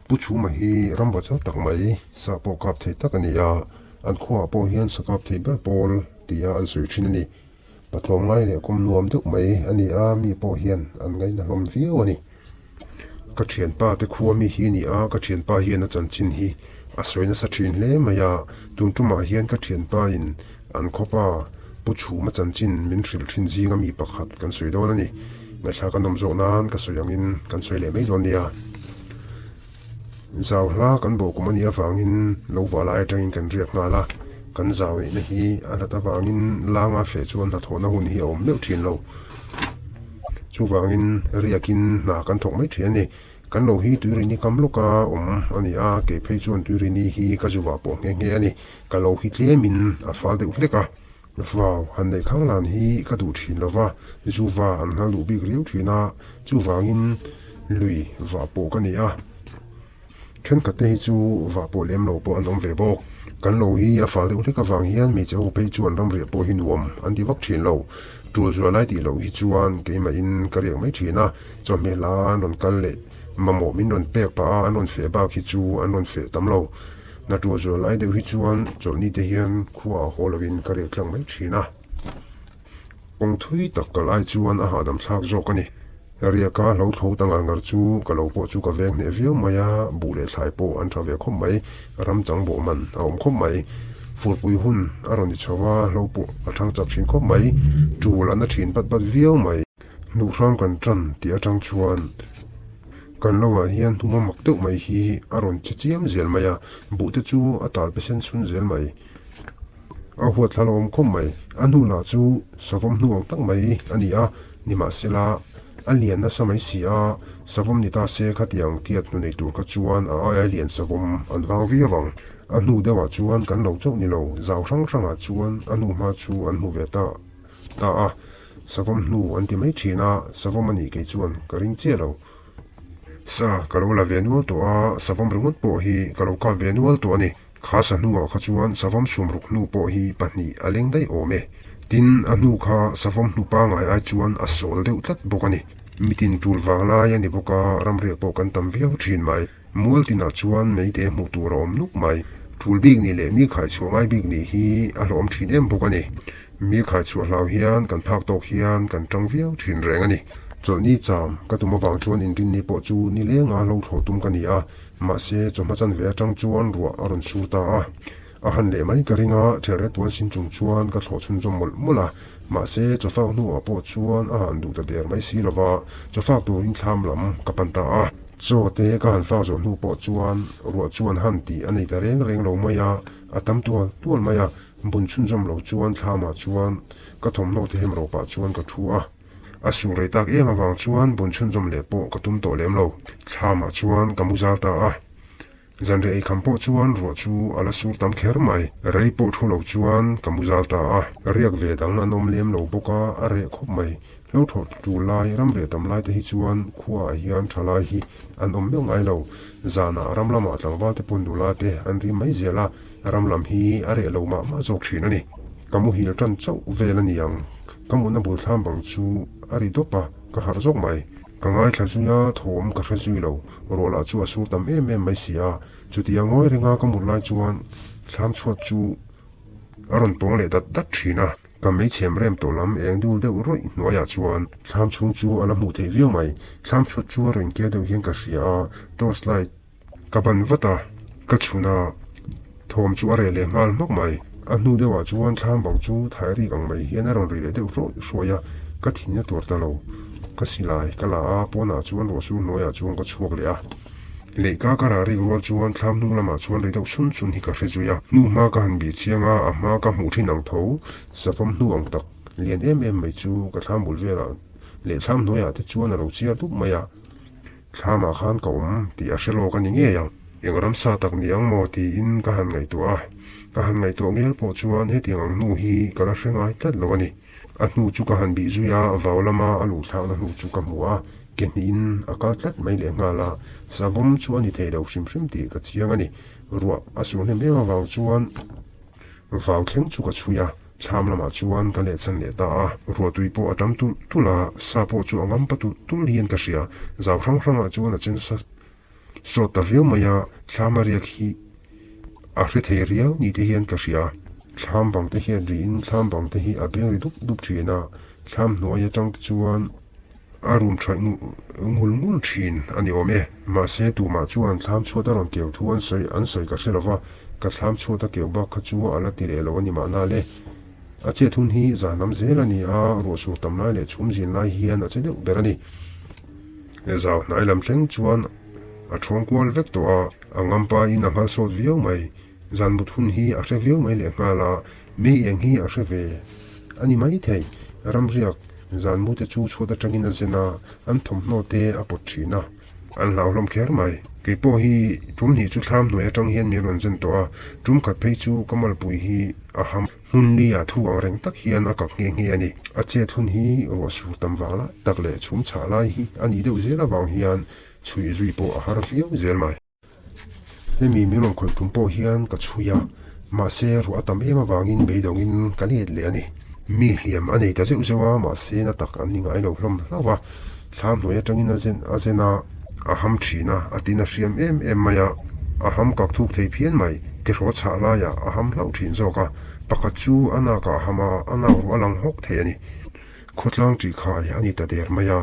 Pu Chhuma hi ram vachal tak mai sa pawh kap thei tak a ni a, an khuaah pawh hian sa kap thei ber pawl tia an sawi thin a ni. Patlawm ngai leh kawm nuam deuh mai a ni a, mi pawh hian an ngaina hlawm viau a ni. Ka thianpa te khua mi hi a ni a, ka thianpa hian a chanchin hi a sawi nasa thin hle mai a, tun tumah hian ka thianpa in an khawpa Pu Chhuma chanchin min hrilh thin zinga mi pakhat kan sawi dawn a ni. Ngaihthlak a nawm zawk nan ka sawi angin kan sawi leh mai dawn nia. Zau hla kan bawh kum a nih avangin lo vah lai atangin kan riak nghal a, kan zau neihna hi a hlat avangin langa feh chuan hnathawhna hun hi a awm meuh thin lo. Chuvangin riakin hna kan thawk mai thin a ni. Kan lo hi Tuirini kam lawka awm a ni a, kei phei chuan Tuirini hi ka zu vah pawh nghe nghe a ni. Ka lo hi tlemin a fal deuh hlek a. Vau, han neih khang lan hi ka duh thin lo va, zu va an nghal duh bik riau thin a, chuvangin lui vah pawh ka ni a. Thenkhat te hi chu vah pawh lem lo pawh an awm ve bawk. Kan lo hi a fal deuh hlek avang hian hmeichhe ho phei chuan ramriah pawh hi nuam an ti vak thin lo. Tul zual lai tih loh hi chuan keimahin ka riak mai thin a, chawhmeh la an rawn kal leh mamawh min rawn pek pah a, an rawn feh bak hi chu an rawn feh tam lo. Hna tul zual lai deuh hi chuan chawlhni te hian khua a haw lovin ka riak tlang mai thin a. Kawng thui tak kal ai chuan a hahdam thlak zawk a ni. Riaka hlo tho ta ngar ngar chu ka lo pawh chu ka veng hneh viau mai a, buh leh thlai pawh an tha ve khawp mai, ram chang bawh man a awm khawp mai. Furpui hun a rawn ni chho a, hlo pawh a thang chak thin khawp mai, tul a na thin bat bat viau mai. Hnuhhram kan tan tih atang chuan kan lo ah hian hnuma mak deuh mai hi a rawn che chiam zel mai a, buh te chu a tal pe sen sun zel mai. A huat thla lo awm khawp mai. A hnu lah chu savawm hnu ang tak mai a ni a, nimahsela a lian nasa mai si a, savawm ni ta se khatiang tiat hnu nei tur kha chuan a aia lian savawm an vang viau ang. A hnu deuhah chuan kan lo chauh ni lo, zau hrang hrangah chuan a hnu hma chu an hmu ve ta ta a, savawm hnu an ti mai thin a, savawm a nih kei chuan ka ring chiah lo. Sa ka lo la ve nual tawh a, savawm ringawt pawh hi ka lo kap ve nual tawh a ni. Kha sa hnuah kha chuan savawm sumruk hnu pawh hi pahnih a leng daih awm e. Tin, a hnu kha savawm hnu pangai ai chuan a sawl deuh tlat bawk a ni. Mitin tul vang lai a ni bawk a, ramriak pawh kan tam viau thin mai. Mual tinah chuan meite hmuh tur a awm nuk mai. Tul bik nih leh mi khaichhuah ngai bik nih hi a hlawm thin em bawk a ni. Mi khaichhuah hlau hian kan phak tawk hian kan tang viau thin reng a ni. Chawlhni cham ka tum avang chuan inrinni pawh chu nilenga lo thlawh tum ka ni a. Mahse, chawhma chanve atang chuan ruah a rawn sur ta a. A han leh mai ka ring a, ṭhelret puan sin chung chuan ka thlawh chhunzawm mawlh mawlh a. Mahse, chawfak hnuah pawh chuan a han duh ta der mai si lova, chawfak turin thlam lam ka pan ta a. Chaw te ka han fak zawh hnu pawh chuan ruah chuan han tih a nei ta reng reng lo mai a, a tam tual tual mai a. Bun chhunzawm lo chuan thlamah chuan ka thawmhnaw te hem ro pah chuan ka thu a. A sur rei tak em avang chuan bun chhunzawm leh pawh ka tum tawh lem lo. Thlamah chuan ka mu zal ta a. Zanriah eikham pawh chuan ruah chu a la sur tam kher mai. Rei pawh thu lo chuan ka mu zal ta a. Riak ve dang an awm lem lo bawk a, a reh khawp mai. Hlo thawh tur lai, ram reh tam lai te hi chuan khuaah hian tha lai hi an awm meuh ngai lo. Zanah ram lamah tlangval te pawn nula te an rim mai zel a, ram lam hi a reh lo mah mah zawk thin a ni. Ka muhil tan chauh vel a ni ang. Ka mutna bul thlam bang chu a ri dawp a, ka harh zawk mai. Ka ngaithla zui a, thawm ka hre zui lo. Ruah lah chu a sur tam em em mai si a. Chutia ngawi renga ka mut lai chuan thlam chhuat chu a rawn pawng leh dat dat thin a. Ka meichhem rem tawh lam eng dul deuh rawih hnuaiah chuan thlam chhung chu a la hmuh theih viau mai. Thlam chhuat chu a rawn kia deuh hian ka hria a, torch light Ka ban vat a, ka chhun a, thawm chu a reh leh nghal hmak mai. A hnu deuhah chuan thlam bang chu thai rik ang mai hian a rawn ri leh deuh hrawih hrawih a, ka thin a tuar ta lo. Ka silai ka la a, pawnah chuan ruahsur hnuaiah chuan ka chhuak leh a. Lehka ka rah rik rual chuan thlam hnung lamah chuan ri deuh chhun chhun hi ka hre zui a. Hnu hma ka han bih chiang a, a hma ka hmuh thin ang tho, safam hnu ang tak lian em em mai chu ka thlam bul velah leh thlam hnuaiah te chuan a lo chiar dup mai a. Thlamah khan ka awm tih a hre lawk a ni ngei ang. Eng ramsa tak ni ang maw tiin ka han ngaihtuah a. Ka han ngaihtuah ngel pawh chuan hetiang ang hnu hi ka la hre ngai tlat lo a ni. A hnu chu ka han bih zui a, vau lama a luh thlakna hnu chu ka hmu a, ke hnihin a kal tlat mai leh nghal a. Savawm chu a ni thei lo hrim hrim tih ka chiang a ni. Ruah a sur hnem em avang chuan vau thleng chu ka chhui a. Thlam lamah chuan ka lehchan leh ta a, ruahtui pawh a tam tulh tulh a, sa pawh chu a ngam pa tulh tulh hian ka hria. Zau hrang hrangah chuan a chen sa Sawt ta viau mai a, thlam a riak hi a hre thei riau ni te hian ka hria. Thlam bang te hian riin thlam bang te hi a beng ri dup dup thin a, thlam hnuai atang te chuan a rum tha ngul ngul thin a ni awm e. Mahse tumah chuan thlam chhuat a rawn keu thu an sawi an sawi ka hre lo va, ka thlam chhuat a keu bak kha chu a la ti leh lo a ni mahna le. A chet hun hi zan lam zel a ni a, ruahsur tam lai leh chhum zin lai hian a che deuh ber a ni. Zau hnai lam thleng chuan a thawng kual vek tawh a, a ngampain a nghal sawt viau mai. Zan mut hun hi a hre viau mai lehnghal a, mi eng hi a hre ve a ni maithei. Ramriak zan mute chu chhuat atangin a zen a, an thawmhnaw te a pawt thin a. An hlauhlawm kher mai. Kei pawh hi tum hnih chu thlam hnuai atang hian min rawn zen tawh a, tum khat phei chu ka malpui hi a ham. Hmun li ah thu ang reng tak hian a kap nghe nghe a ni. A chet hun hi ruah sur tam vang lai tak leh chhum chhah lai hi a nih deuh zel avang hian chhui zui pawh a har viau zel mai. Hemi min rawn khawih tum pawh hian ka chhui a, mahse ruah a tam em avangin beidawngin ka let leh a ni. Mi hliam a nei ta zeuh zeuh a, mahse na tak an ni ngai lo hlawm hlauh a. Thla hnuai atangin a zen a zen a, a ham thin a, a tin a hriam em em mai a, a ham kak thuk thei phian mai, tihraw chhah laiah a ham hlauh thin zawk a, pakhat chu a nakah a ham a, a nak ruah a lang hawk thei a ni. Khawtlang tih khai a ni ta der mai a,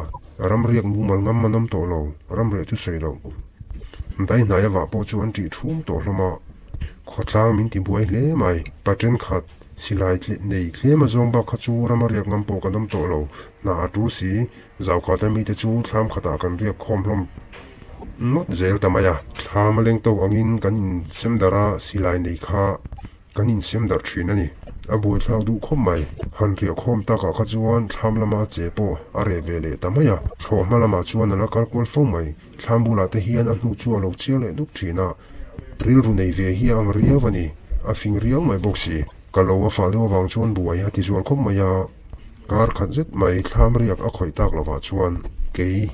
ramriak mumal ngam an awm tawh lo, ramriah chu sawi loh. Dai hnai avah pawh chu an tih thum tawh hlawm a, khawtlang min ti buai hle mai, pa thenkhat silai nei tlem a zawng bak kha chu rama riak ngam pawh kan awm tawh lo, hna a tul si, Zaukhata mite chu thlam khatah kan riak khawm hlawm ngawt zel ta mai a. Thlam a leng tawk angin kan insem darh a, silai nei kha kan insem darh thin a ni. A buaithlak duh khawp mai. Han riah khawm takah kha chuan thlam lama che pawh a reh ve leh ta mai a. Thlawh hma lamah chuan a la kal kual fo mai. Thlam bulah te hian a hnu chu a lo chiar leh dup thin a. Rilru nei ve hi a ang riau a ni. A fing riau mai bawk si. Ka lo a fah deuh avang chuan buai a ti zual khawp mai a. Kar khat zet mai thlam riak a khawih tak lovah chuan kei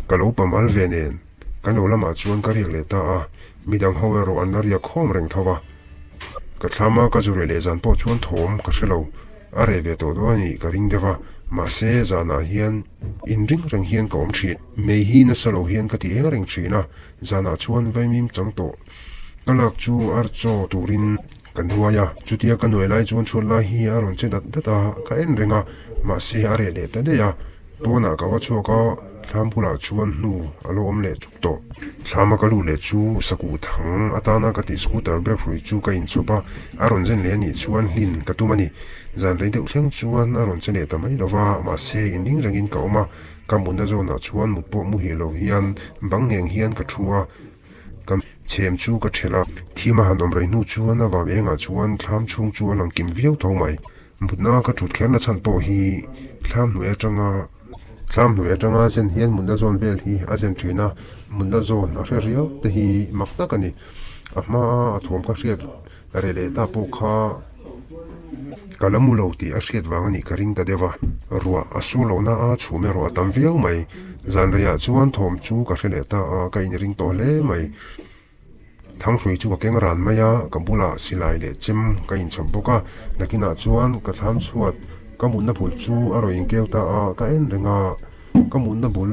ka lo pam al ve nen ka lo lamah chuan ka riak leh ta a, midang ho erawh an la riak khawm reng tho va. Ka thlama ka zu reh leh zan pawh chuan thawm ka hre lo, a reh ve tawh dawn a nih ka ring deuh a, mahse zanah hian inring reng hian ka awm thin. Mei hi nasa lo hian ka ti eng reng thin a, zanah chuan vaimim chang tawh ka lak chu ar chaw turin Ka nuai a, chutia ka nuai lai chuan chhuat lai hi a rawn che dat dat a, ka en reng a, mahse a reh leh ta daih a, pawnah ka va chhuak a, thlam bulah chuan hnu a lo awm leh chuk tawh. Thlama ka lut leh chu sakuh thang atana ka tih scooter brake hrui chu ka inchhawp a, a rawn zen leh anih chuan hlin ka tum a ni. Zan rei deuh thleng chuan a rawn che leh ta mai lo va, mahse inring rengin ka awm a, ka mutna zawnah chuan mut pawh muhil lo hian bang ngheng hian ka thu a, Ka chhem chu ka ṭhelh a, thim a han awm rei hnu chuan a vang engah chuan thlam chhung chu a lang kim viau tho mai. Mutna ka ṭhut kherna chhan pawh hi thlam hnuai aṭanga thlam hnuai aṭanga zen hian mutna zawn vel hi a zen ṭhin a, mutna zawn a hre riau te hi mak tak a ni. A hmaa a thawm ka hriat reh leh ta pawh kha ka la mu lo tih a hriat vang a nih ka ring ta deuh a, ruah a sur lohna a chhum erawh a tam viau mai. Zan reiah chuan thawm chu ka hre leh ta a, ka inring tawh hle mai. Thanghrui chu ka keng ran mai a, ka bulah silai leh chem ka inchhawp bawk a, nakinah chuan ka thlam chhuat ka mutna bul chu a rawn inkeu ta a, ka en reng a. Ka mutna bul,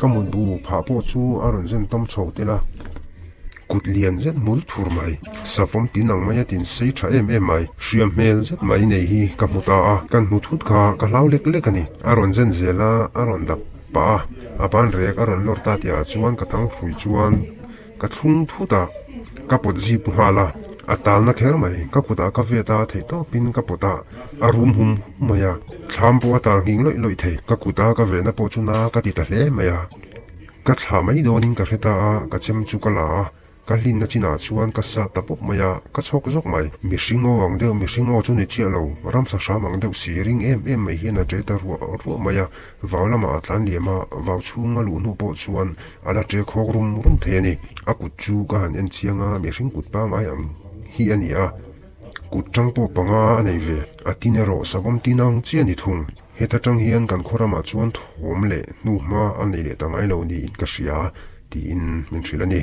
ka mut bu phah pawh chu a rawn zen tawm chho tel a, kut lian zet hmul thur mai, savawm tin ang maia tin sei tha em em mai, hriam hmel zet mai nei hi ka hmu ta a, kan hmu thut kha ka hlau lek lek a ni. A rawn zen zel a, a rawn dap pah a, a ban rek a rawn lawr ta tih ah chuan ka thang hrui chuan Ka thlung thut a, ka pawt zip nghal a, a talna kher mai. Ka kutah ka vet a, theihtawpin ka pawt a, a rum hum hum mai a. Thlam pawh a tal nghing lawih lawih thei. Ka kuta ka vehna pawh chu na ka ti ta hle mai a. Ka thlah mai dawnin ka hre ta a, ka chem chu ka la a, ka hlinna chinah chuan ka sat ta pawp mai a, ka chhawk zawk mai. Mihring aw ang deuh, mihring aw chu ni chiah lo, ramsa hram ang deuh si ring em em mai hian a ṭe ta ruah ruah mai a. Vau lamah a tlan liam a, vau chhung a luh hnu pawh chuan a la ṭe khawk rum rum thei a ni. A kut chu ka han en chiang a, mihring kut pangngai ang hi a ni a, kut ṭang pawh panga a nei ve. A tin erawh savawm tin ang chiah a ni thung. Heta ṭang hian kan khaw ramah chuan thawm leh hnu hma a nei leh ta ngai lo niin ka hria tiin min hrilh a ni.